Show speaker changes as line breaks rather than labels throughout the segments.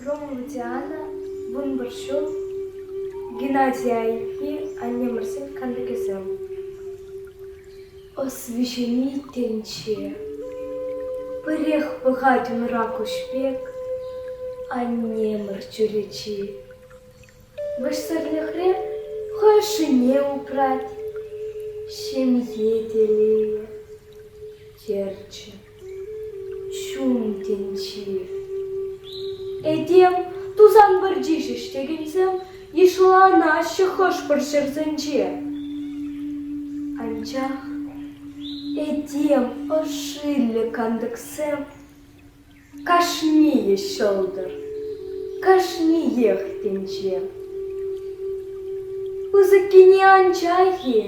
Громова Диана, 11 ҫул, Геннадий Айхи, Аннемӗрсен кантӑкӗсем. Ӑс виҫени тӗнче. Пӗрех пӑхать унра куҫ пек аннемӗр чӳречи. Вӗҫсӗрлӗхре хӑй ӑшшине упрать, ҫемье телейӗ, терчӗ. Чун тӗнчи. Этем тусан пӗрчи ҫеҫ текенсем йышланаҫҫӗ хӑш-пӗр ҫӗрсенче. Анчах этем ӑшшиллӗ кантӑксем кашнийӗ ҫӑлтӑр, кашниех тӗнче. Пысӑккине анчах-и,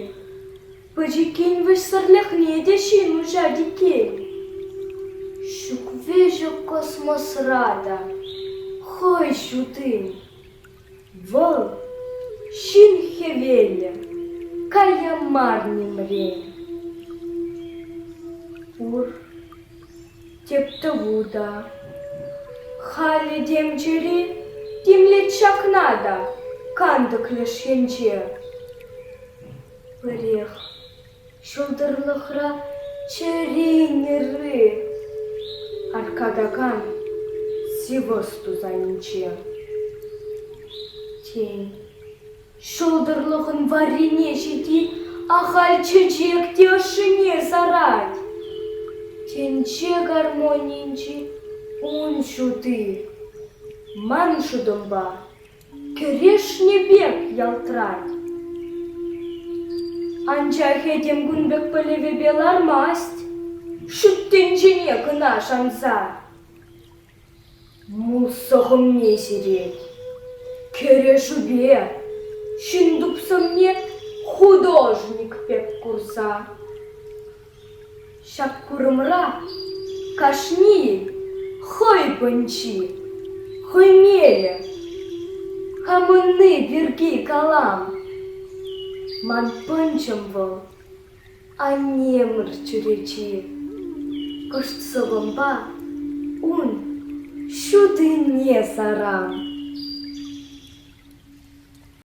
Пӗчӗккин вӗҫсӗрлӗхне те ҫын уҫать иккен. Ҫук вӗҫӗ космосра та хӑй ҫутин. Вӑл ҫын хӗвелӗ, кая мар нимрен. Пур тӗп тӑву та. Халӗ тем чӗри тимлет ҫакна та кантӑк леш енче. Пӗрех ҫӑлтӑрлӑхра чӗрин ырри аркатакан сивӑс тусанӗнче. Тен, ҫӑлтӑрлӑхӑн варрине ҫити ахаль чечек те ӑшшине сарать. Тӗнче гармонийӗнчи ун ҫути ман шутӑмпа Кӗрешнӗ пек ялтрать. Анчах этем кун пек пӗлӗвӗпе лармасть, ҫут тӗнчене кӑна шанса. Мул сӑхӑмне сирет, кӗрешӳпе ҫын тупсӑмне художник пек курса. Ҫак курӑмра кашнийӗн хӑй пӑнчи, хӑй мелӗ. Хамӑнни пирки калам. Ман пӑнчӑм вӑл аннемӗр чӳречи. Кӑшт сӑвӑмпа ун ҫутине сарам.